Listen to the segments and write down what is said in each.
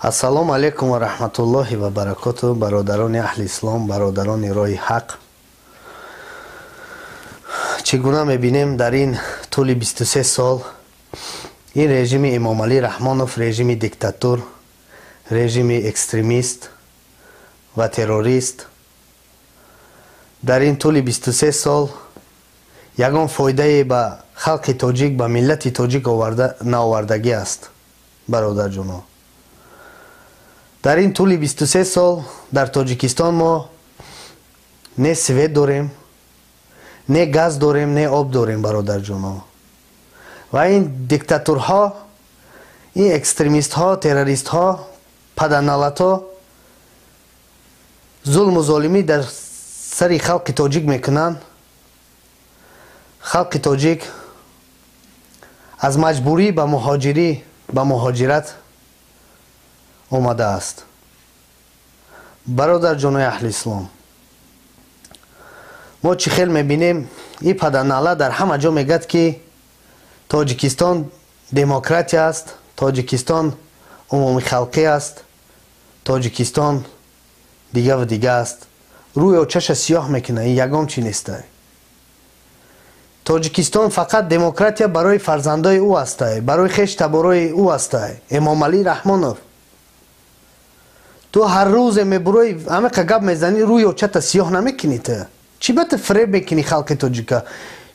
Ассалому алайкум ва раҳматуллоҳи ва баракоту, бародарони аҳли ислом, бародарони роҳи ҳақ. Чӣ гуна мебинем, дар ин тӯли 23 сол ин режими Эмомалӣ Раҳмонов, режими диктатур, режими экстремист ва террорист, дар ин тӯли 23 сол ягон фоидае ба халқи тоҷик, ба миллати тоҷик наовардагӣ аст, бародарҷоно. Дар ин тӯли 23 сол дар Тоҷикистон мо не свет дорем, не газ дорем, не об дорем, бародарҷоно. Ва ин диктатурҳо, ин экстремистҳо, террористҳо, паданалатҳо зулму золимӣ дар сари халқи тоҷик мекунанд. Халқи тоҷик аз маҷбурӣ ба муҳоҷирӣ, ба муҳоҷират омадааст. Бародарҷонои аҳли ислом, мо чӣ хел мебинем, ин паданала дар ҳама ҷо мегӯяд, ки Тоҷикистон демократия аст, Тоҷикистон умумихалқӣ аст, Тоҷикистон дигаву дига аст. Рӯи очаша сиёҳ мекунад, ин ягон чӣ нестай. Тоҷикистон фақат демократия барои фарзандои ӯ астай, барои хеш таборои ӯ астай. Эмомалӣ Раҳмонов, ту ҳар рӯзе мебурои, ҳамақа гап мезанӣ, рӯи очата сиёҳ намекунӣ. Ту чӣ ба ту фиреб мекунӣ халқи тоҷика?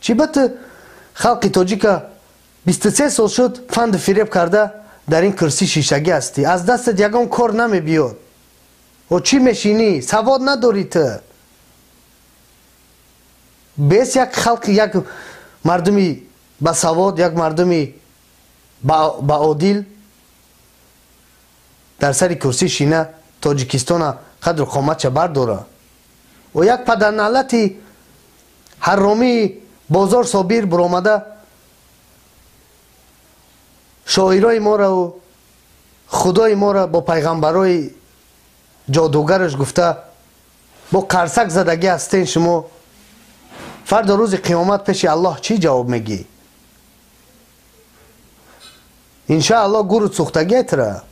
Чӣ ба ту халқи тоҷика 23 сол шуд фанду фиреб карда дар ин курсӣ шишагӣ ҳастӣ? Аз дастат ягон кор намебиёд. О чӣ мешинӣ? Савод надорӣ ту. Бес як халқи, як мардуми басавод, як мардуми баодил дар сари курсӣ шина, Тоҷикистона қадру қоматша бардора. О як падарналати ҳарромии бозор Собир буромада шоирои мораву худои мора бо пайғамбарои ҷодугараш гуфта бо қарсак задагӣ ҳастен шумо. Фардо рӯзи қиёмат пеши Аллоҳ чӣ ҷавоб мегӣ? Иншааллоҳ гуру сӯхтагиатра.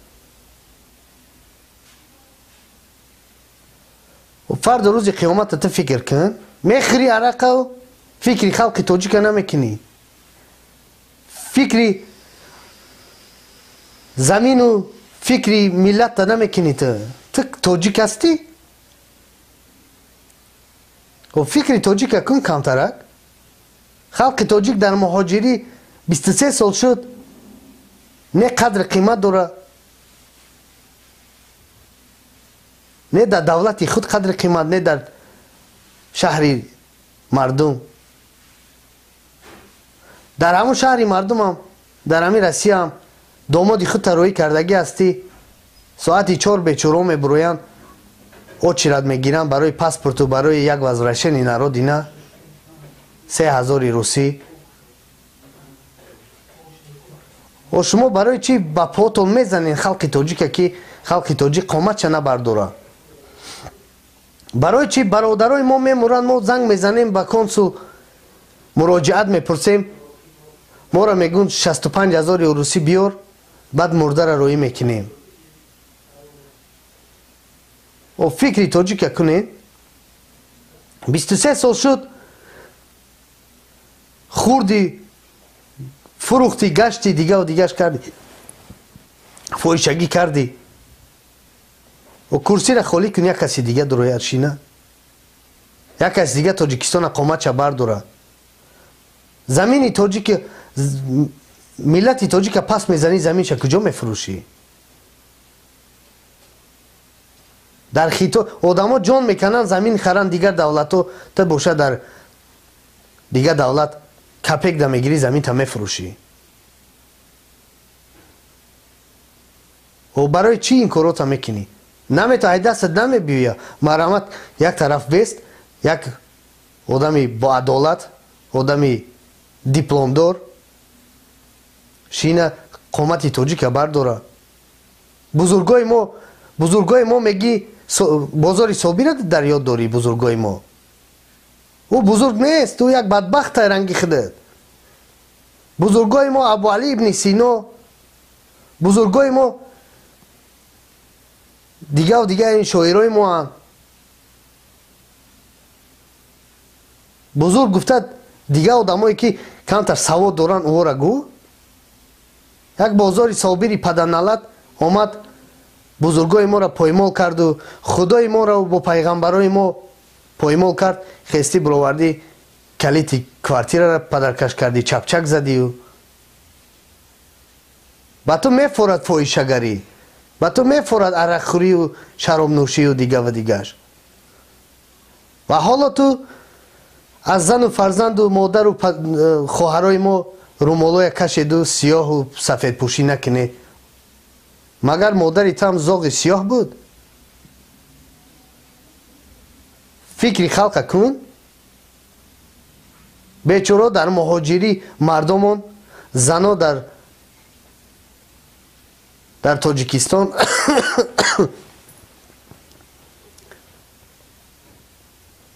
Фардо рӯзи қиёмата ту фикр кун, мехӯри арақав, фикри халқи тоҷика намекунӣ, фикри замину фикри миллатта намекунӣ. Ту тоҷик ҳастӣ? Фикри тоҷика кун камтарак. Халқи тоҷик дар муҳоҷирӣ 23 сол шуд, не қадри қимат дора, не дар давлати худ қадри қимат, не дар шаҳри мардум. Дар ҳамон шаҳри мардумам, дар ҳамин Россияам домоди худ тароӣ кардагӣ ҳастӣ. Соати 4 бечуро мебуроянд, очират мегиранд барои паспорту барои як возвращение на родина 3000 русӣ. О шумо барои чӣ ба потон мезанед халқи тоҷика, ки халқи тоҷик қоматша набардора? Барои чӣ бародарои мо мемуранд, мо занг мезанем ба консул, муроҷиат мепурсем, моро мегӯнд 65 ҳазори русӣ биёр, баъд мурдара роӣ мекунем. О фикри тоҷика кунед. 23 сол шуд, хурди, фурӯхти, гашти, дигаву дигаш кардӣ, фоҳишагӣ кардӣ. О курсира холӣ кун, як каси дига дурояд шина, як каси дига Тоҷикистона қоматша бардора. Замини тоҷики, миллати тоҷика пас мезанӣ, заминша куҷо мефурӯшӣ? Дар хито одамо ҷон мекананд, замин харанд дигар давлатҳо, ту боша дар дигар давлат капек да мегирӣ, заминта мефурӯшӣ. О барои чӣ ин корота мекунӣ? Намето ай дастат намебиёя. Марҳамат, як тараф бест, як одами боадолат, одами дипломдор шина, қомати тоҷика бардора. Бузургои мо, бузургои мо мегӣ, бозори Собира дар ёд дорӣ? Бузургои мо, ӯ бузург нест, ӯ як бадбахтай ранги худат. Бузургои мо Абуалӣ ибни Сино, бузургои мо Дигаву дигар ин шоирои моанд. Бузург гуфта дигар одамое ки камтар савод доранд, ӯҳоро гӯ. Як бозори собири паданалат омад, бузургои моро поймол карду худои моро бо пайғамбарои мо поймол кард. Хестӣ бировардӣ, калити квартираро падаркаш кардӣ, чапчак задию. Ба ту мефорад фоҳишагарӣ, ба ту мефорад арақхӯрию шаробнӯшию дига ва дигаш. Ва ҳоло ту аз зану фарзанду модару хоҳарои мо румолоя кашеду сиёҳу сафедпӯшӣ накунед. Магар модари ту ҳам зоғи сиёҳ буд? Фикри халқа кун. Бечоро дар муҳоҷирӣ мардумон, зано дар Тоҷикистон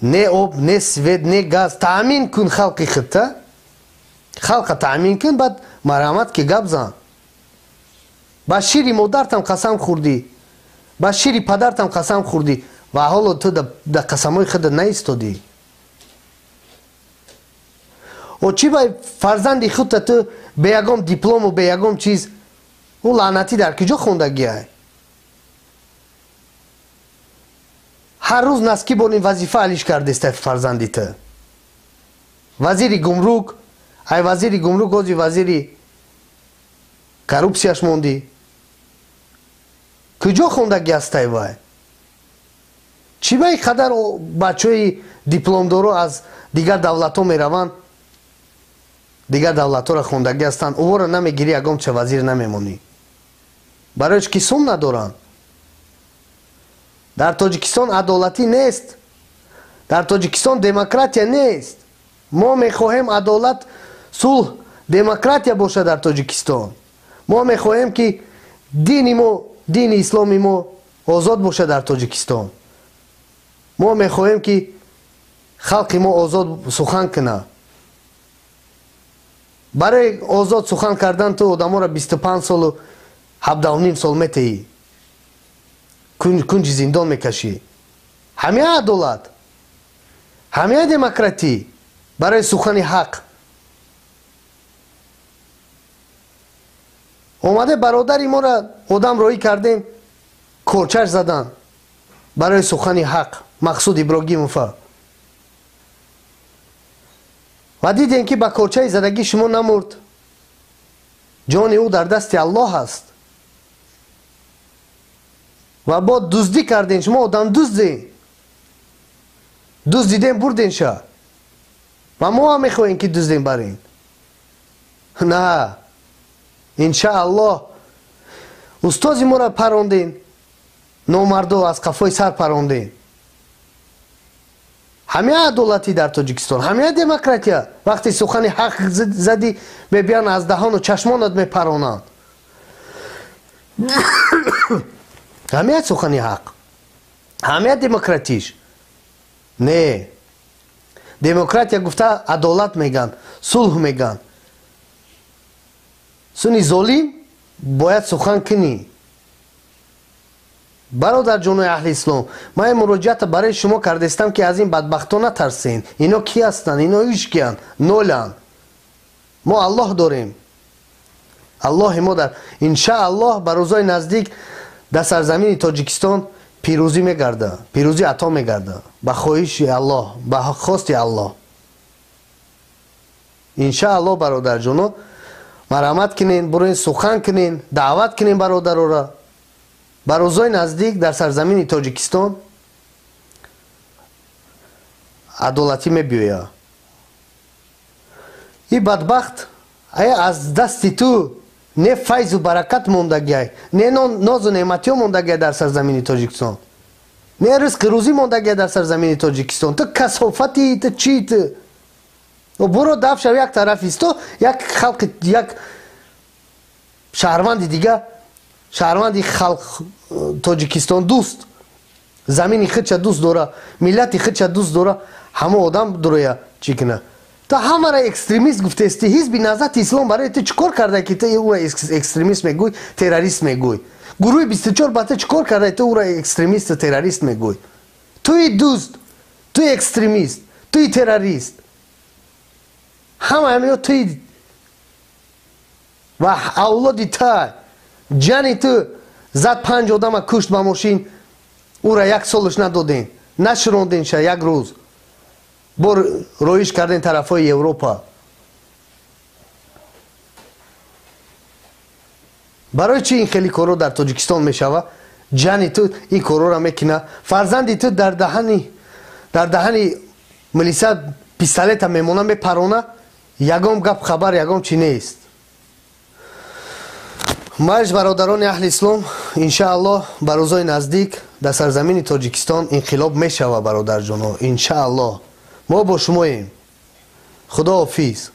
не об, не свет, не газ. Таъмин кун халқи худта, халқа таъмин кун, баъд марҳамат ки гап зан. Ба шири модартам қасам хӯрдӣ, ба шири падартам қасам хӯрдӣ ва ҳоло ту дар қасамҳои худат наистодӣ. О чӣ ба фарзанди худта ту бе ягон диплому бе ягон чиз, ӯ лаънатӣ дар куҷо хондагиай? Ҳар рӯз наски бор ин вазифа алиш кардеста фарзанди ту. Вазири гумрук, ай вазири гумрук ози вазири коррупсияш мондӣ. Куҷо хондагӣ ҳастай вай? Чӣ ба ин қадар бачаҳои дипломдоро аз дигар давлатҳо мераванд, дигар давлатҳоро хондагӣ ҳастанд, ӯҳоро намегирӣ, ягон ча вазир намемонӣ? Барои ки сум надоранд. Дар Тоҷикистон адолатӣ нест, дар Тоҷикистон демократия нест. Мо мехоҳем адолат, сулҳ, демократия бошад дар Тоҷикистон. Мо мехоҳем ки дини мо, дини исломи мо озод бошад дар Тоҷикистон. Мо мехоҳем ки халқи мо озод сухан кунад. Барои озод сухан кардан ту одаморо 25 солу 17,5 сол метеҳӣ, кунҷи зиндон мекашӣ. Ҳамия адолат, ҳамия демократӣ барои сухани ҳақ. Омаде бародари моро одам роҳӣ кардем, корчаш задан барои сухани ҳақ, Мақсуд Иброгимова. Ва дидем ки ба корчаи задагӣ шумо намурд. Ҷони ӯ дар дасти Аллоҳ аст. Ва бо дуздӣ кардем, шумо одам дуздем, дуздидем, бурдем ша. Ва мо ҳам мехоҳем ки дуздем барем. На, иншааллоҳ устози моро парондем, номардо аз қафои сар парондем. Ҳамия адолатӣ дар Тоҷикистон, ҳамия демократия. Вақте сухани ҳақ задӣ, мебиён аз даҳону чашмонат мепаронанд. Ҳамия сухани ҳақ, ҳамия демократиш. Не, демократия гуфта адолат меган, сулҳ меган. Суни золим бояд сухан кунӣ. Бародарҷонои аҳли ислом, ман ин муроҷиатро барои шумо кардастам ки аз ин бадбахтон натарсен. Ино ки ҳастанд? Ино ҳеҷ киянд? Ноланд. Мо Аллоҳ дорем. Аллоҳи мо дар иншааллоҳ ба рӯзҳои наздик дар сарзамини Тоҷикистон пирӯзӣ мегарда, пирӯзӣ ато мегарда ба хоҳиши Аллоҳ, ба хости Аллоҳ. Иншааллоҳ бародарҷоно, марҳамат кунен, бурен сухан кунен, даъват кунен бародарора. Ба рӯзҳои наздик дар сарзамини Тоҷикистон адолатӣ мебиёяд. И бадбахт ая аз дасти ту не файзу баракат мондагиай, не нозу неъматиҳо мондагиай дар сарзамини Тоҷикистон, не ризқи рӯзӣ мондагиай дар сарзамини Тоҷикистон. Ту касофати, ту чӣ ту? Буро даф шав як тараф исто, як халқи, як шаҳрванди дига, шаҳрванди халқ Тоҷикистон дӯст, замини худша дӯст дора, миллати худша дӯст дора, ҳама одам дуроя чӣ куна? Ту ҳамаро экстремист гуфтести. Ҳизби Наҳзати Ислом барои ту чӣ кор карда ки ту ӯ экстремист мегӯй, террорист мегӯй? Гурӯҳи 24 ба ту чӣ кор карда, ту ӯро экстремисту террорист мегӯй? Туи дӯст, туи экстремист, туи террорист, ҳама ҳамиё туи ва авлоди та. Ҷани ту зад, панҷ одама кушт ба мошин, ӯра як солаш надодем, наширондемша, як рӯз бор роиш кардем тарафҳои Европа. Барои чи ин хеле корро дар Тоҷикистон мешава? Ҷани ту ин корҳоро мекуна, фарзанди ту дар даҳани милиса пистолета мемона, мепарона, ягон гап, хабар, ягон чи нест. Майш, бародарони аҳли ислом, иншааллоҳ, ба рӯзои наздик дар сарзамини Тоҷикистон инқилоб мешава, бародарҷоно, иншааллоҳ. Мо бо шумоем. Худо ҳофиз.